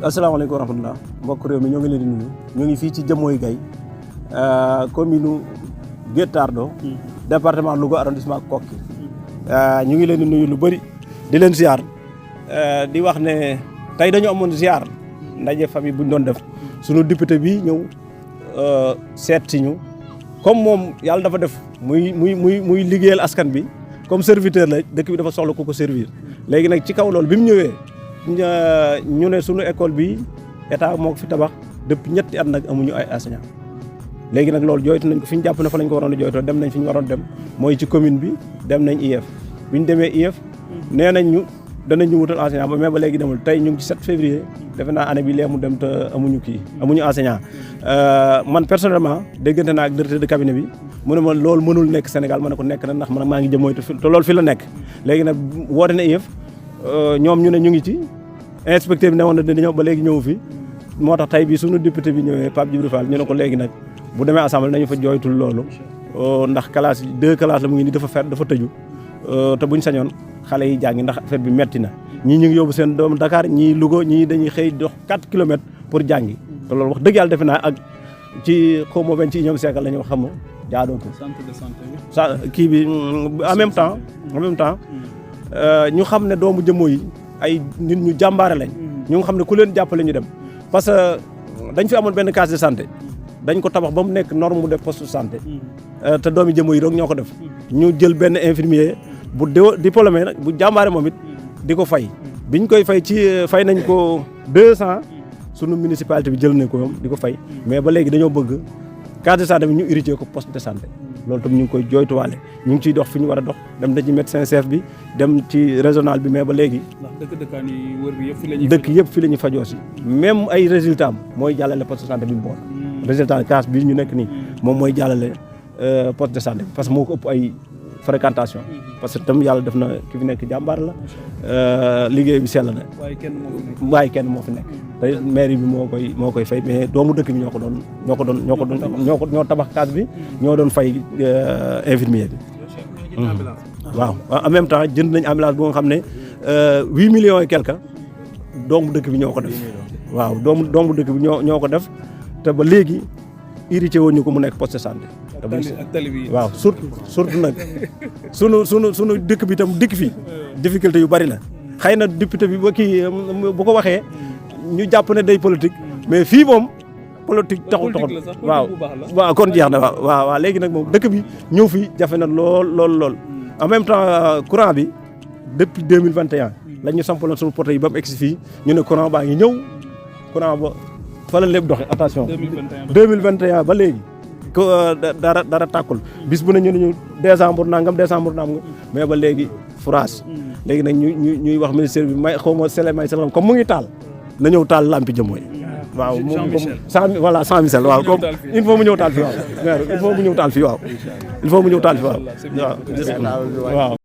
asalaamaaleykum wa rahmatulah mbokk réew mi ñoo ngi leen di nuyu ñoo ngi fii ci Djamooy Gaye commune Guet Ardo département Louga arrondissement Koki ñu ngi leen di nuyu lu bëri di leen ziar di wax ne tey dañu amoon ziar ndaje famille buñ doon def sunu député bi ñëw seet si ñu comme moom yàlla dafa def muy liggéeyal askan bi comme serviteur la dëkk bi dafa soxla ku ko servir léegi nag ci kaw loolu bi mu ñëwee ñu ne sunu école bi état moo ko fi tabax depuis ñetti at nag amuñu ay enseignants léegi nag loolu jooytu nañ ko fi ñu jàpp ne fa lañ ko waroon a jooytoo dem nañ fi ñu waroon dem mooy ci commune bi dem nañ IEF bi ñu demee IEF nee nañ ñu danañ ñu wutal enseignant ba mais ba léegi demul tey ñu ngi ci 7 février defe naa année bi lee mu dem te amuñu enseignant man personnellement déggante naa ak directeur de cabinet bi mu ne ma loolu mënul nekk Sénégal ma ne ko nekk na ndax man maa ngi Djamooy te loolu fi la nekk léegi nag woote na IEF ñoom ñu ne ñu ngi ci inspecteur bi ne woon na dina ñëw ba léegi ñëw fi moo tax tey bi suñu député bi ñëwee Pape Djibril Fall ñu ne ko léegi nag bu demee assemblée nañu fa jooytul loolu ndax classe yi 2 classes la mu ngi ni dafa tëju te buñ sañoon xale yi jàngi ndax affaire bi metti na ñii ñu ngi yóbbu seen doom Dakar ñii Louga ñii dañuy xëy dox 4 kilomètres pour jàngi te loolu wax dëgg yàlla defe naa ak ci xaw ma benn ci ñoom seekal la ñu xam jaadoo ko centre de santé kii bi en même temps ñu xam ne doomu Djamooy yi ay nit ñu jàmbaare lañ ñu nga xam ne ku leen jàppale ñu dem parce que dañ fi amoon benn case de santé dañ ko tabax ba mu nekk norme mu def poste de santé te doomi Djamooy yi rek ñoo ko def ñu jël benn infirmier bu diplômé nag bu jàmbaare moom it di ko fay biñ koy fay fay nañ ko 200 sunu municipalité bi jël nañ ko moom di ko fay mais ba léegi dañoo bëgg case de santé bi ñu érigé ko poste de santé loolu tam ñu ngi koy jooytuwaale ñu ngi ciy dox fi ñu war a dox dem na ci médecin chef bi dem ci régional bi mais ba léegi dëkk yëpp fi la ñuy fajoo si même ay résultat am mooy jàllale poste de santé bi mu bool résultat case bi ñu nekk nii moom mooy jàllale poste de santé parce que moo ko ëpp ay fréquentation parce que tam yàlla def na ki fi nekk jàmbaar la liggéey bi sell na waaye kenn moo fi nekk te mairie bi moo koy fay mais doomu dëkk bi ñoo tabax case bi ñoo doon fay infirmier bi waaw en même temps jënd nañ ambulance bu nga xam ne 8 millions et quelque doomu dëkk bi ñoo ko def waaw doomu dëkk bi ñoo ko def te ba léegi irrité woon ñu ko mu nekk poste de santé waaw surtout nag sunu dëkk bi tam dëkk fi difficulté yu bari la xëy na député bi ba kii bu ko waxee ñu jàpp ne day politique mais fii moom politique taxul waaw kon jeex na waaw léegi nag moom dëkk bi ñëw fi jafe na lool en même temps courant bi depuis 2021 la ñu sampaloon suñu poto yi ba mu egsi fii ñu ne courant baa ngi ñëw courant ba fa la lépp doxe attention 2021 ba léegi dara tàkkul bis bu ne ñu décembre nangam mais ba léegi forage léegi nag ñuy wax ministère bi may xaw ma sele may sel comme mu ngi taal na ñëw taal lampi Djamooy waaw moom comme voilà sans Michel waaw comme il faut mu ñëw taal fii waaw il faut mu ñëw taal fii waaw